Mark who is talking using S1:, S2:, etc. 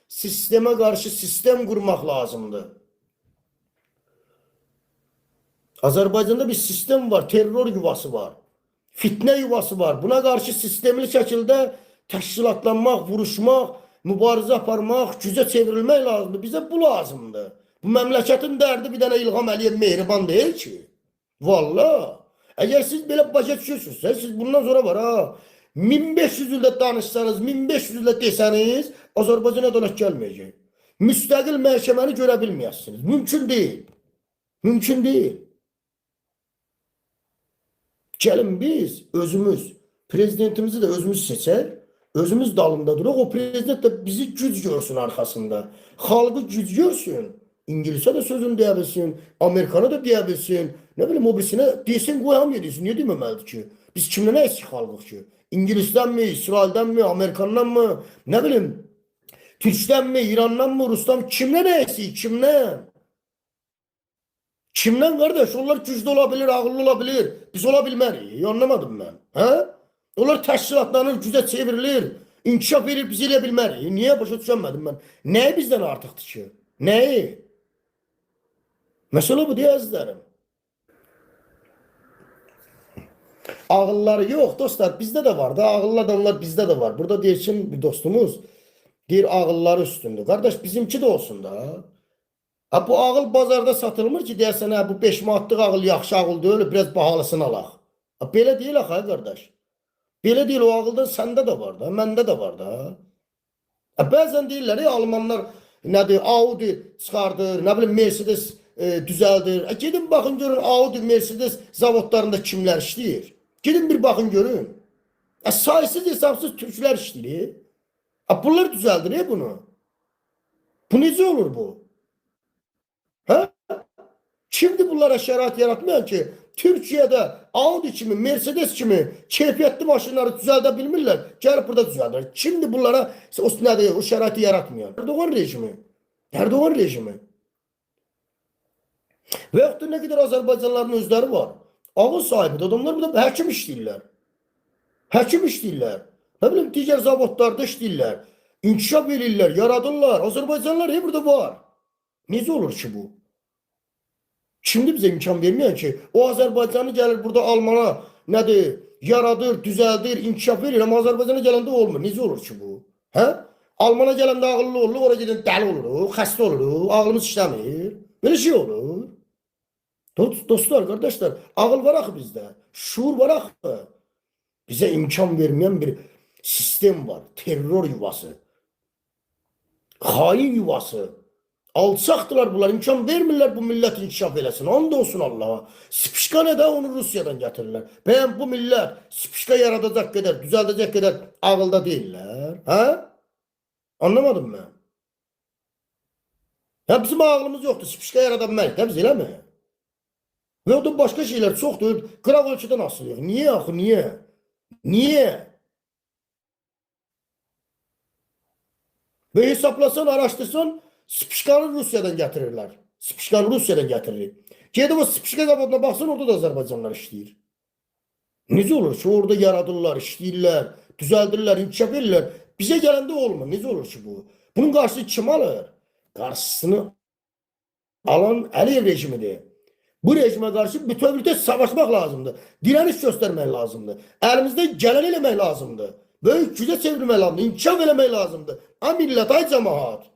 S1: Sisteme karşı sistem kurmak lazımdı. Azerbaycan'da bir sistem var, terör yuvası var. Fitne yuvası var. Buna karşı sistemli şekilde təşkilatlanmaq, vuruşmaq, mübarizə aparmaq, gücə çevrilmək lazımdır. Bizə bu lazımdır. Bu məmləkətin dərdi bir dənə İlham Əliyev mehriban deyil ki. Vallahi. Əgər siz belə başa düşürsünüzsə, siz bundan sonra var ha, 1500 ildə danışsanız, 1500 ildə desəniz, Azərbaycan ədalət gəlməyəcək. Müstəqil məhkəməni görə bilməyəsiniz. Mümkün deyil. Mümkün deyil. Gəlin biz özümüz, prezidentimizi də özümüz seçək, özümüz dalında duraq, o prezident də bizi güc görsün arxasında. Xalqı güc görsün. İngilisə də sözünü deyə bilsin, Amerikana da deyə bilsin, nə bilim o birisinə desin, qoy hamıya desin. Niyə deməməlidir ki? Biz kimdən əksik xalqıq ki? İngilisdənmi, İsraildənmi, Amerikandanmı, nə bilim, Türkdənmi, İrandanmı, Rusdan mı? Kimdən əksik, kimdən? Kimdən qardaş? Onlar güclü olabilir, ağıllı olabilir. Biz ola bilmərik. Anlamadım mən. Hə? Onlar təşkilatlanır, gücə çevrilir, inkişaf verir, biz elə bilmərik. Niyə başa düşəmədim mən? Nəyi bizdən artıqdır ki? Nəyi? Məsələ bu deyə əzizlərim. Ağılları yox dostlar, bizdə də var da. Ağıllı adamlar bizdə də var. Burada deyir ki, bir dostumuz deyir ağılları üstündür. Qardaş bizimki də olsun da. Ha bu ağıl bazarda satılmır ki, deyəsən hə bu 5 manatlıq ağıl yaxşı ağıl deyil, biraz bahalısını alaq. Ha belə deyil axı ay qardaş. Belə deyil, o ağıldan səndə də var da, məndə də var da. Ha bəzən deyirlər, ey, almanlar nədir, Audi çıxardır, nə bilim Mercedes düzəldir. Gedin baxın görün Audi, Mercedes zavodlarında kimlər işləyir. Gedin bir baxın görün. Saysız hesabsız türklər işləyir. Ha bunlar düzəldir bunu. Bu necə olur bu? Hə? Kimdir bunlara şərait yaratmayan ki, Türkiyədə Audi kimi, Mercedes kimi keyfiyyətli maşınları düzəldə bilmirlər, gəlib burada düzəldir. Kimdir bunlara o nədir, o şəraiti yaratmayan? Erdoğan rejimi. Erdoğan rejimi. Və yaxud da nə qədər Azərbaycanlıların özləri var. Ağıl sahibidir. Adamlar burada həkim işləyirlər. Həkim işləyirlər. Nə bilim digər zavodlarda işləyirlər. İnkişaf eləyirlər, yaradırlar. Azərbaycanlılar hep burada var. Necə olur ki bu? Kimdir bizə imkan verməyən ki, o Azərbaycanlı gəlir burada Almana nədir, yaradır, düzəldir, inkişaf verir, amma Azərbaycana gələndə olmur. Necə olur ki bu? Hə? Almana gələndə ağıllı olur, oraya gedən dəli oluruq, xəstə oluruq, ağlımız işləmir. Belə şey olur. Dostlar, qardaşlar, ağıl var axı bizdə, şuur var axı. Bizə imkan verməyən bir sistem var, terror yuvası, xain yuvası. Alçaqdılar bunlar, imkan vermirlər bu millət inkişaf eləsin. And olsun Allah'a. Spişka nə də onu Rusiyadan gətirirlər. Bəyən bu millət spişka yaradacaq qədər, düzəldəcək qədər ağılda deyirlər. Hə? Anlamadım mən. Ya bizim ağlımız yoxdur. Spişka yarada bilmərik də biz eləmi? Və o da başqa şeylər çoxdur. Qıraq ölkədən asılıyıq. Niyə axı, niyə? Niyə? Və hesablasan, araşdırsan, Spişkanı Rusiyadan gətirirlər. Spişkanı Rusiyadan gətiririk. Gedib o spişka zavoduna baxsan, orada da Azərbaycanlılar işləyir. Necə olur ki, orada yaradırlar, işləyirlər, düzəldirlər, inkişaf edirlər. Bizə gələndə olmur. Necə olur ki bu? Bunun qarşısını kim alır? Qarşısını alan Əliyev rejimidir. Bu rejimə qarşı bütövlükdə savaşmaq lazımdır. Direniş göstərmək lazımdır. Əlimizdən gələn eləmək lazımdır. Böyük gücə çevirmək lazımdır. İnkişaf eləmək lazımdır. Ay millət, ay cemaat.